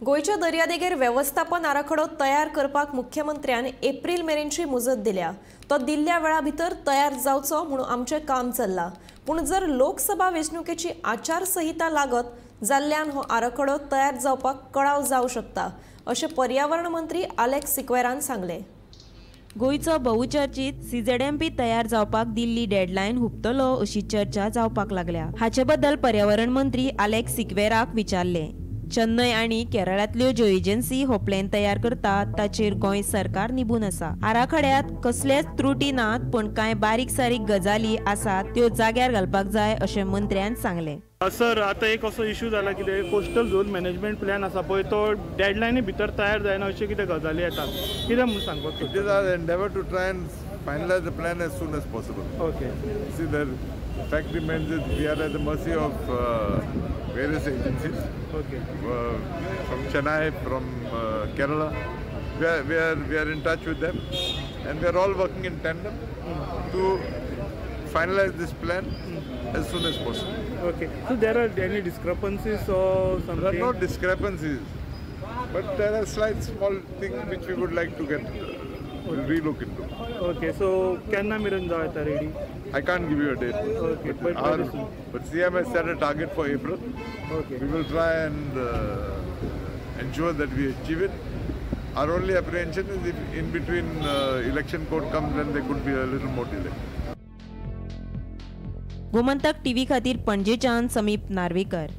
गोंयच्या दर्यादेगेर वेवस्थापन आराखडो तयार करपाक मुख्यमंत्र्यान एप्रील मेरेनची मुजत दिल्या. तो दिल्ल्या वेळा भितर तयार जावचो म्हणून आमचें काम चल्लां. पूण जर लोकसभा वेंचणुकेची आचारसंहिता लागत जाल्ल्यान हो आराखडो तयार जावपाक कळाव जावं शकता, अशें पर्यावरण मंत्री आलेक्स सिक्वेरान सांगलें. गोंयचो बहुचर्चित सीझेडएमपी तयार जावपाक दिल्ली डेडलायन हुपतलो अशी चर्चा जावपाक लागल्या. हाचे बद्दल पर्यावरण मंत्री आलेक्स सिक्वेराक विचारलें. चेन्नय आनी केरळांतल्यो ज्यो एजन्सी हो प्लॅन तयार करतात ताचेर गोंय सरकार निबून आसा. आराखड्यात कसलेच त्रुटी नात, पूण कांय बारीक सारीक गजाली आसात त्यो जाग्यार घालपाक जाय अशें मंत्र्यान सांगलें. सर, आतां एक असो इशू जाला कितें कोस्टल झोन मॅनेजमेंट प्लॅन आसा पळय, तो डेडलायनी भितर तयार जायना अश्यो कितें गजाली येतात, कितें म्हूण सांगपाक? It is our endeavour to try and finalize the plan as soon as possible. Okay. See, the fact remains is we are at the mercy of various agencies. Okay. From Chennai, from Kerala, we are in touch with them, and we are all working in tandem to finalize this plan as soon as possible. Okay. So there are any discrepancies or something? There are no discrepancies, but there are slight small things which we would like to get relook into. Okay. So kenna meren जाव येता ready? I can't give you a date. Okay, but CM has set a target for April. Okay. We will try and ensure that we achieve it. Our only apprehension is if in between election code comes, then there could be a little more delay. Gomantak TV खातीर पणजेच्यान समीप नार्वेकर.